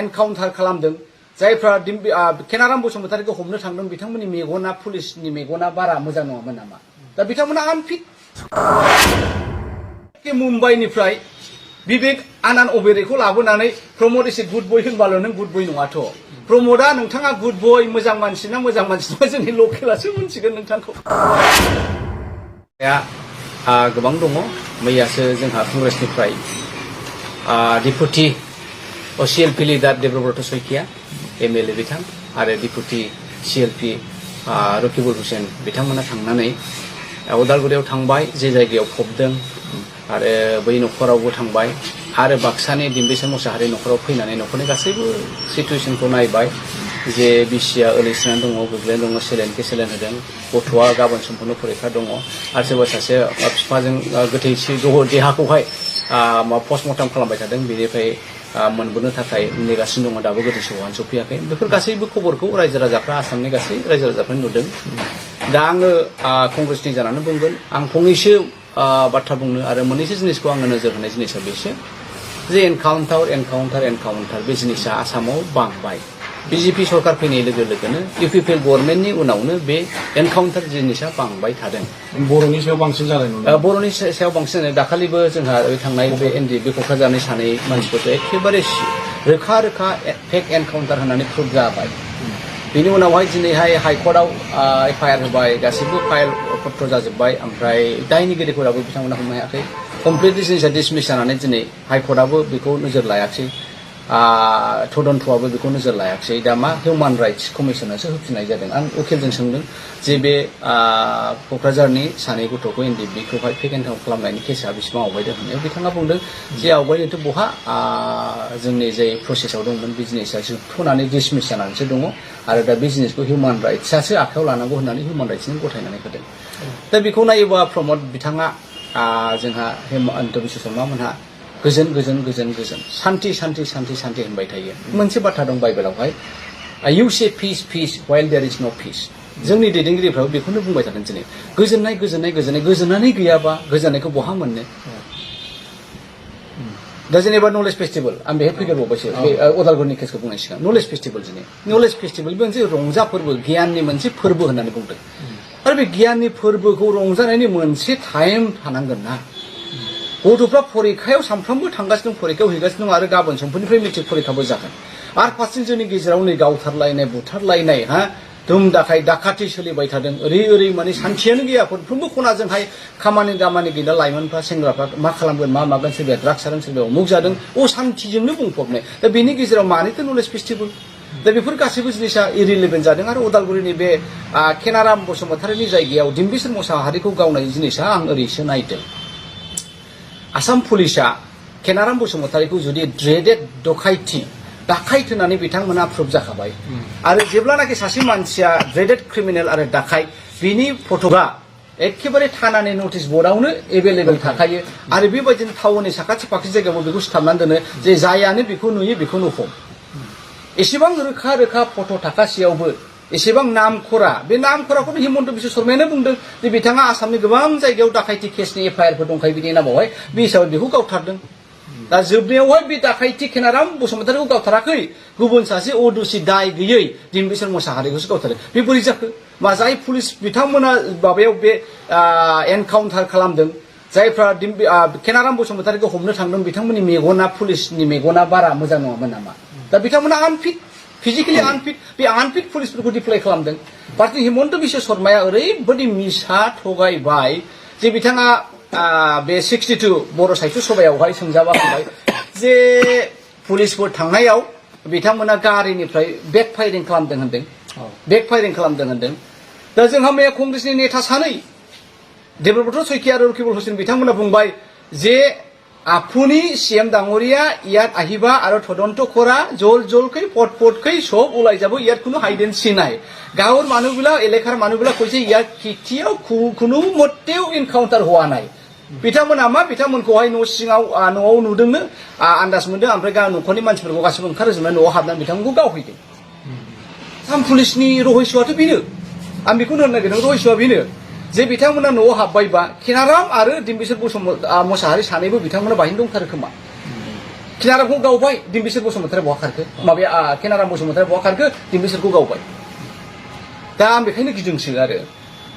encounter खालामदों जायफ्रा केनाराम बसुमतारीखौ हमनो थांदों बिथांमोननि मेगना पुलिसनि मेगना बारा मोजां नङामोन नामा दा बिथांमोना आनफिट मुम्बाइनिफ्राय बिबेक आनन्द अबेरेखौ लाबोनानै प्रमोद इसे गुड बय होनबाल' नों गुड बय नङाथ' प्रमोदा नोंथाङा गुड बय मोजां मानसि ना मोजां मानसि नङा जोंनि लकेलासो मोनसिगोन नोंथांखौ गोबां दङ मैयासो जोंहा कंग्रेसनिफ्राय deputy CLP leader Debabrata Saikia MLA बिथां आरो डिपुटि CLP रकिबुल हुसेन बिथांमोना थांनानै उदालगुरियाव थांबाय जे जायगायाव फबदों आरो बै न'खरावबो थांबाय आरो बाक्सानि डिम्बिसार मोसाहारि न'खराव फैनानै न'खरनि गासैबो सिटुएसनखौ नायबाय जे बिसिया ओलैसोनानै दङ गोग्लैनानै दङ सेलेनके सेलेन होदों गथ'आ गाबोन सम्पूर्ण फरिखा दङ आरो सोरबा सासे बिफाजों गोथैसि देहाखौहाय पस्टमर्टम खालामबाय थादों बेनिफ्राय मोनबोनो थाखाय नेगासिनो दङ दाबो गोथै सौहानो सफैयाखै बेफोर गासैबो खबरखौ रायजो राजाफ्रा आसामनि गासै रायजो राजाफ्रा नुदों दा आङो कंग्रेसनि जानानै बुंगोन आं फंनैसो बाथ्रा बुंनो आरो मोननैसो जिनिसखौ आङो नोजोर होनाय जिनिसा बेसो जे एनकाउन्टार बे जिनिसा आसामाव बांबाय BJP सरकार फैनाय लोगो लोगोनो UPPL गभर्नमेन्टनि उनावनो बे एनकाउन्टार जिनिसा बांबाय थादों बर'नि सायाव बांसिन जानाय नुदों बर'नि सायाव बांसिन दाखालिबो जोंहा थांनाय बे बे क'क्राझारनि सानै मानसिफोरखौ एखेबारे रोखा रोखा फेक एनकाउन्टार होननानै प्रुभ जाबाय बेनि उनावहाय दिनैहाय हाइकर्टआव FIR होबाय गासैबो फाइल पत्र जाजोब्बाय ओमफ्राय दायनिगिरिफोराबो बिथांमोना हमनो हायाखै कमप्लिटलि जिनिसा डिसमिस जानानै दिनै हाइकर्टआबो बेखौ नोजोर लायाखै तदन्तआबो बेखौ नोजोर लायाखै दा मा हिउमेन राइट्स कमिसनासो होफिननाय जादों आं उकिलजों सोंदों जे बे क'क्राझारनि सानै गथ'खौ NDBखौहाय फेक एनकाउन्ट खालामनायनि केसा बेसेबां आवगायदों होननायाव बिथाङा बुंदों जे आवगायनोथ' बहा जोंनि जे प्रसेसआव दंमोन बे जिनिसा जोबथ'नानै डिसमिस जानानैसो दङ आरो दा बे जिनिसखौ हिउमेन राइट्सआसो आखायाव लानांगौ होननानै हिउमेन राइट्सनि गथायनानै होदों दा बेखौ नायोबा प्रमद बिथाङा जोंहा हेमन्त बिश्व शर्मा मोनहा गोजोन सान्ति होनबाय थायो मोनसे बाथ्रा दं बाइबेलावहाय you say peace while there is no peace जोंनि दैदेनगिरिफ्राबो बेखौनो बुंबाय थादों दिनै गोजोननानै गैयाबा गोजोननायखौ बहा मोननो दा जेनेबा नलेज फेस्टिभेल आं बेहाय फैगोरबावबायसो बे उदालगुरिनि केसखौ बुंनाय सिगां नलेज फेस्टिभेल दिनै नलेज फेस्टिभेल बे मोनसे रंजा फोरबो गियाननि मोनसे फोरबो होननानै बुंदों आरो बे गियाननि फोरबोखौ रंजानायनि मोनसे टाइम थानांगोन ना गथ'फ्रा फरिखायाव सानफ्रोमबो थांगासिनो दं फरिखायाव हैगासिनो दं आरो गाबोन समफोरनिफ्राय मेट्रिक फरिखाबो जागोन आरो फारसेथिं जोंनि गेजेराव नै गावथारलायनाय बुथारलायनाय दुम दाखाथि सोलिबाय थादों ओरै माने सान्थियानो गैया फारफ्रोमबो खनाजोंहाय खामानि दामानि गैला लाइमोनफ्रा सेंग्राफ्रा मा खालामगोन मा मागोन सोरबाया ड्राग्स जादों सोरबाया अमुक जादों सान्थिजोंनो बुंफबनाय दा बेनि गेजेराव मानोथो नलेज फेस्टिभेल दा बेफोर गासैबो जिनिसा इरिलेभेन्ट जादों आरो उदालगुरिनि बे केनाराम बसुमतारीनि जायगायाव डिम्बिसार मोसाहारिखौ गावनाय जिनिसा आं ओरैसो नायदों आसाम पुलिसा केनाराम बसुमतारीखौ जुदि ड्रेडेड दाखाइट होननानै बिथांमोना प्रुभ जाखाबाय आरो जेब्लानाखि सासे मानसिया ड्रेडेड क्रिमिनेल आरो दाखाइट बिनि फट'आ एखेबारे थानानि नटिस बर्डआवनो एभेलेबेल थाखायो आरो बेबायदिनो टाउननि साखाथि फाखाथि जायगायावबो बेखौ सिथाबनानै दोनो जे जायानो बेखौ नुयो बेखौनो हम एसेबां रोखा फट' थाखासेयावबो एसेबां नामखरा बे नामखराखौनो हिमन्त बिश्व शर्मायानो बुंदों जे बिथाङा आसामनि गोबां जायगायाव दाखाइथि केसनि FIRफोर दंखायो बिनि नामावहाय बे हिसाबै बेखौ गावथारदों दा जोबनायावहाय बे दाखाइथि केनाराम बसुमतारीखौ गावथाराखै गुबुन सासे अदुसि दाय गैयै डिम्बिसार मोसाहारिखौसो गावथारदों बे बोरै जाखो मा जाय पुलिस बिथांमोना माबायाव बे एनकाउन्टार खालामदों जायफ्रा केनाराम बसुमतारीखौ हमनो थांदों बिथांमोननि मेगना पुलिसनि मेगना बारा मोजां नङामोन नामा दा बिथांमोना आनफिट फिजिकेलि आनफिट बे आनफिट पुलिसफोरखौ डिप्लय खालामदों फारसेथिं हिमन्त बिश्व शर्माया ओरैबायदि मिसा थगायबाय जे बिथाङा बे 62 बर' साहित्य सभायावहाय सोंजाबाय जे पुलिसफोर थांनायाव बिथांमोना गारिनिफ्राय बेकफायारिं खालामदों होनदों दा जोंहा मैया कंग्रेसनि नेता सानै देबब्रत सैकिया आरो रकिबुल हुसेन बिथांमोना बुंबाय जे आफुनि CM ডাঙৰীয়া ইয়াত আহিবা আৰু তদন্ত কৰা জলকৈ পটকৈ সব ওলাই যাব ইয়াত কোনো হাইডেন্সি নাই গাঁৱৰ মানুহবিলাক এলেকাৰ মানুহবিলাক কৈছে ইয়াত কেতিয়াও কোনো মতেও এনকাউন্টাৰ হোৱা নাই बिथांमोनखौहाय न' सिङाव न'आव नुदोंनो आन्दाज मोनदों ओमफ्राय न'खरनि मानसिफोरखौ गासिबो ओंखारजोबनानै न'आव हाबनानै बिथांमोनखौ गावहैदों आसाम पुलिसनि रहस्यआथ' बेनो आं बेखौनो होननो नागिरदों रहस्यआ बेनो जे बिथांमोना न'आव हाबबायबा केनाराम आरो डिम्बिसार मोसाहारि सानैबो बिथांमोना बाहायनो दंथारो खोमा खेनारामखौ गावबाय डिम्बिसर बसुमतारी बहा खारखो माबाया खेनाराम बसुमतारी बहा खारखो डिम्बिसरखौ गावबाय दा आं बेखायनो गिदोंसो आरो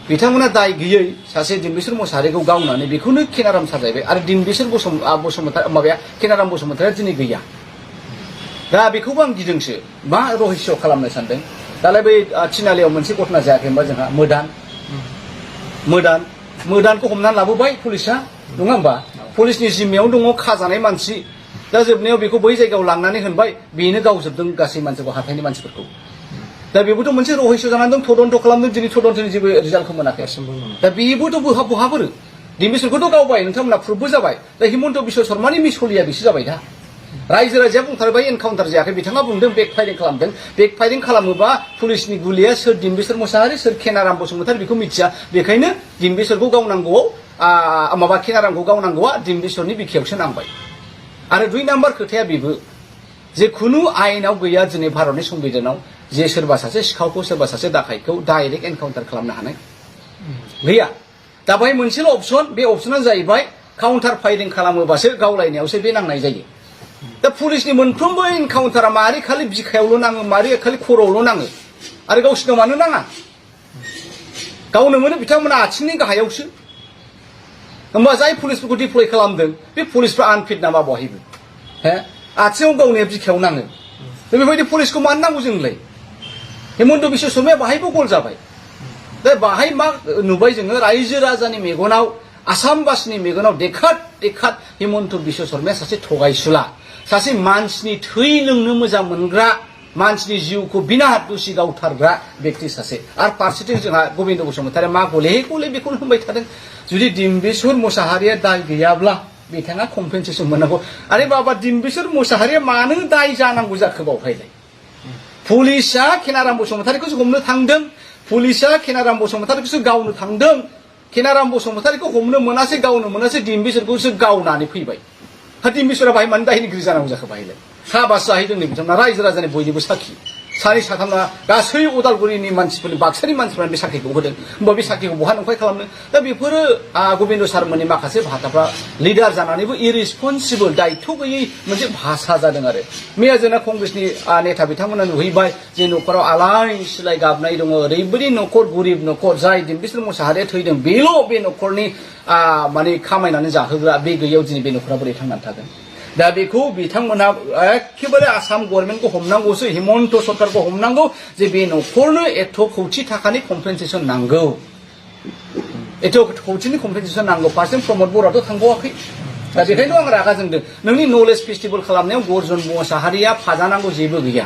बिथांमोना दाय गैयै सासे डिम्बिसर मोसाहारिखौ गावनानै बेखौनो खेनाराम साजायबाय आरो डिम्बिसर बसुमतारी माबाया खेनाराम बसुमतारिया दिनै गैया दा बेखौबो आं गिदोंसो मा रहस्य खालामनो सानदों दालाय बै थिनालियाव मोनसे घटना जायाखै होनबा जोंहा मोदानखौ हमनानै लाबोबाय पुलिसा नङा होमबा पुलिसनि जिम्मायाव दङ खाजानाय मानसि दा जोबनायाव बेखौ बै जायगायाव लांनानै होनबाय बेनो गावजोबदों गासै मानसिखौ हाथायनि मानसिफोरखौ दा बेबोथ' मोनसे रहस्य जानानै दं तदन्त खालामदों दिनै तदन्तनि जेबो रिजाल्टखौ मोनाखै दा बेबोथ' बहा बोरो डिम्बिसरखौथ' गावबाय नोंथांमोना प्रुफबो जाबाय दा हिमन्त बिश्व शर्मानि मिसलिया बेसो जाबाय दा रायजो राजाया बुंथारबाय एनकाउन्टार जायाखै बिथाङा बुंदों बेक फायरिं खालामदों बेक फायरिं खालामोबा पुलिसनि गुलिया सोर डिम्बिसर मोसाहारि सोर खेनाराम बसुमतारी बेखौ मिथिया बेखायनो डिम्बिसरखौ गावनांगौआव माबा खेनारामखौ गावनांगौआ डिम्बिसरनि बिखायावसो नांबाय आरो 2 नाम्बार खोथाया बेबो जे खुनु आयेनाव गैया दिनै भारतनि संबिधानाव जे सोरबा सासे सिखावखौ सोरबा सासे दाखाइतखौ डाइरेक्ट एनकाउन्टार खालामनो हानाय गैया दा बाहाय मोनसेल' अपसन बे अपसना जाहैबाय काउन्टार फायरिं खालामोबासो गावलायनायावसो बे नांनाय जायो दा पुलिसनि मोनफ्रोमबो एनकाउन्टारा मारै खालि बिखायावल' नाङो मारै खालि खर'आवल' नाङो आरो गावसिनाव मानो नाङा गावनो मोनो बिथांमोना आथिंनि गाहायावसो होमबा जाय पुलिसफोरखौ डिप्लय खालामदों बे पुलिसफ्रा आनफिट नामा बहायबो आथिङाव गावनाया बिखायाव नाङो दा बेबायदि पुलिसखौ मानो नांगौ जोंलाय हिमन्त बिश्व शर्माया बाहायबो गल जाबाय दा बाहाय मा नुबाय जोङो रायजो राजानि मेगनाव आसामबासिनि मेगनाव देखाद हिमन्त बिश्व शर्माया सासे थगायसुला सासे मानसिनि थै लोंनो मोजां मोनग्रा मानसिनि जिउखौ बिना दुसि गावथारग्रा व्यक्ति सासे आरो फारसेथिं जोंहा गबिन्द बसुमतारिया मा गले बेखौनो होनबाय थादों जुदि डिम्बिसर मोसाहारिया दाय गैयाब्ला बिथाङा कम्पेनसेसन मोननांगौ आरे बाबा डिम्बिसर मोसाहारिया मानो दाय जानांगौ जाखो बावहायलाय पुलिसा खेनाराम बसुमतारिखौसो हमनो थांदों पुलिसा खेनाराम बसुमतारिखौसो गावनो थांदों खेनाराम बसुमतारिखौ हमनो मोनासै गावनो मोनासै डिम्बिसरखौसो गावनानै फैबाय डिम्बिसरा बाहाय मानो दायनिगिरि जानांगौ जाखो बाहायलाय हाबासो जाहैदों नै बिथांमोना रायजो राजानि बयनिबो साखि सानै साथामना गासै उदालगुरिनि मानसिफोरनि बाक्सानि मानसिफोरा बे साख्रिखौ होदों होमबा बे साख्रिखौ बहा नंखाय खालामनो दा बेफोरो गबिन्द सारमोननि माखासे भाषाफ्रा लिडार जानानैबो इरेसपन्सिबल दायित्व गैयै मोनसे भाषा जादों आरो मैया जोंना कंग्रेसनि नेता बिथांमोना नुहैबाय जे न'खराव आलाय सिलाय गाबनाय दङ ओरैबायदि न'खर गरिब न'खर जाय डिम्बिसर मोसाहारिया थैदों बेल' बे न'खरनि माने खामायनानै जाहोग्रा बे गैयैयाव दिनै बे न'खरा बोरै थांनानै थागोन दा बेखौ बिथांमोना एखेबारे आसाम गभर्नमेन्टखौ हमनांगौसो हिमन्त सरकारखौ हमनांगौ जे बे न'खरनो एथ' कौटि थाखानि कम्पेनसेसन नांगौ एथ' कौटिनि कम्पेनसेसन नांगौ फारसेथिं प्रमद बर'आथ' थांबावाखै दा बेखायनो आं रागा जोंदों नोंनि नलेज फेस्टिभेल खालामनायाव गर्जन मोसाहारिया फाजानांगौ जेबो गैया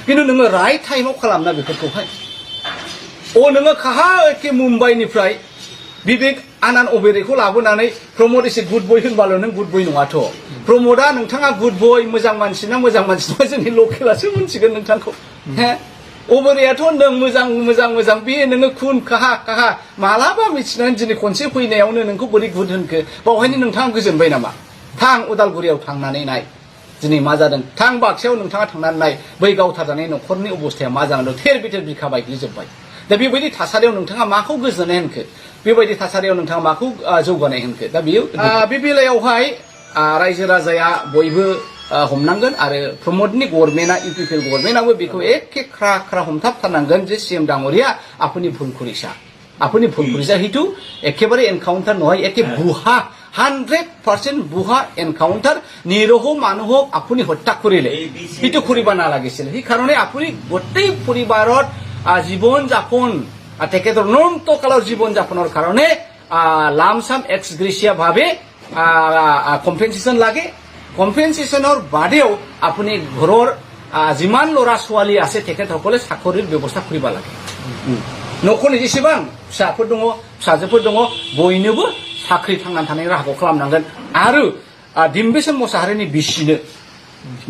खिन्थु नोङो राइट टाइमाव खालामना बेफोरखौहाय नोङो काहा एखे मुम्बाइनिफ्राय बिबेक आनन्द अबेरेखौ लाबोनानै प्रमद एसे गुड बय होनबाल' नों गुड बय नङाथ' प्रमदा नोंथाङा गुड बय मोजां मानसि ना जोंनि लकेलासो मोनसिगोन नोंथांखौ अबेरेयाथ' नों मोजां बे नोङो खुन काहा मालाबा मिथिनानै दिनै खनसे फैनायावनो नोंखौ बोरै गुड होनखो बावहायनो नोंथाङा गोजोनबाय नामा थां उदालगुरियाव थांनानै नाय दिनै मा जादों थां बाक्सायाव नोंथाङा थांनानै नाय बै गावथारजानाय न'खरनि अबस्थाया मा जानानै दं थेर बेथेर बिखा बायग्लिजोब्बाय दा बेबायदि थासारियाव नोंथाङा माखौ गोजोननाय होनखो बेबायदि थासारियाव नोंथाङा माखौ जौगानाय होनखो दा बेयो बे बेलायावहाय रायजो राजाया बयबो हमनांगोन आरो प्रमदनि गभर्नमेन्टआ इउपिपिएल गभर्नमेन्टआबो बेखौ एखे ख्रा हमथाबथारनांगोन जे सीएम डांगरिया आपुनि भुल करिसा हितु एखेबारे एनकाउन्टार নহয় एके बुहा 100% বুহা এনকাউন্টার নিরহ মানুহ আপুনি হত্যা কৰিলে হিতু কৰিব নালাগিছিল সেই কাৰণে আপুনি গোটেই পৰিবাৰত জীৱন যাপন তেখেতৰ অনন্তকালৰ জীৱন যাপনৰ কাৰণে লামসাম এক্স গ্ৰেচিয়া ভাবে কম্পেনসেশন লাগে কম্পেনসেশনৰ বাদেও আপুনি ঘৰৰ যিমান ল'ৰা ছোৱালী আছে তেখেতসকলে চাকৰিৰ ব্যৱস্থা কৰিব লাগে নখনি যেसेबां फिसाफोर दङ फिसाजोफोर दङ बयनोबो साख्रि थांनानै थानायनि राहाखौ खालामनांगोन आरो डिम्बिसर मोसाहारिनि बिसिनो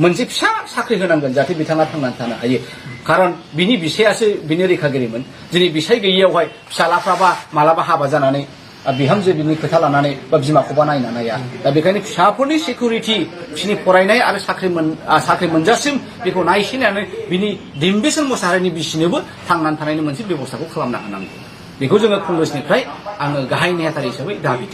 मोनसे फिसा साख्रि होनांगोन जाहाथे बिथाङा थांनानै थानो हायो खारन बिनि बिसायासो बिनि रैखागिरिमोन दिनै बिसाय गैयैयावहाय फिसालाफ्राबा मालाबा हाबा जानानै बिहामजो बिनि खोथा लानानै बा बिमाखौबा नायना नाया दा बेखायनो फिसाफोरनि सिकिउरिटि बिसिनि फरायनाय आरो साख्रि मोनजासिम बेखौ नायसिनानै बिनि डिम्बिसर मोसाहारिनि बिसिनोबो थांनानै थानायनि मोनसे बेबस्थाखौ खालामना होनांगौ बेखौ जोङो कंग्रेसनिफ्राय आङो गाहाय नेहाथारि हिसाबै दाबि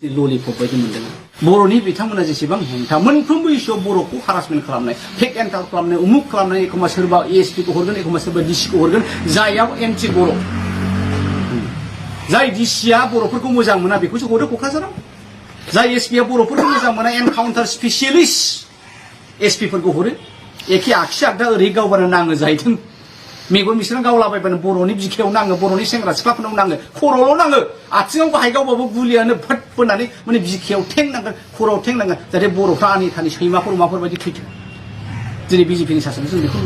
ललिपप बायदि मोनदों बर'नि बिथांमोना जेसेबां हेंथा मोनफ्रोमबो इस्युआव बर'खौ हारासमेन्ट खालामनाय फेक एन्टार खालामनाय उमुक खालामनाय एखम्बा सोरबा एएसपि खौ हरगोन एखम्बा सोरबा डिसिखौ हरगोन जायआव एन्टि बर' जाय डिसिया बर'फोरखौ मोजां मोना बेखौसो हरो क'क्राझाराव जाय एसपिया बर'फोरखौ मोजां मोना एनकाउन्टार स्पेसियलिस्ट एसपिफोरखौ हरो एखे आगसि आगदा ओरै गावबानो नाङो जाहैदों मेगन बिसोरना गावलाबायबानो बर'नि बिखायाव नाङो बर'नि सेंग्रा सिख्लाफोरनाव नाङो खर'ल' नाङो आथिङाव गाहाय गावबाबो गुलियानो फट बोनानै माने बिखायाव थें नांगोन खर'आव थें नांगोन जाहाथे बर'फ्रा आनि थानि सैमाफोर अमाफोर बायदि थैथों दिनै बिजेपिनि सासनजों जों बेखौ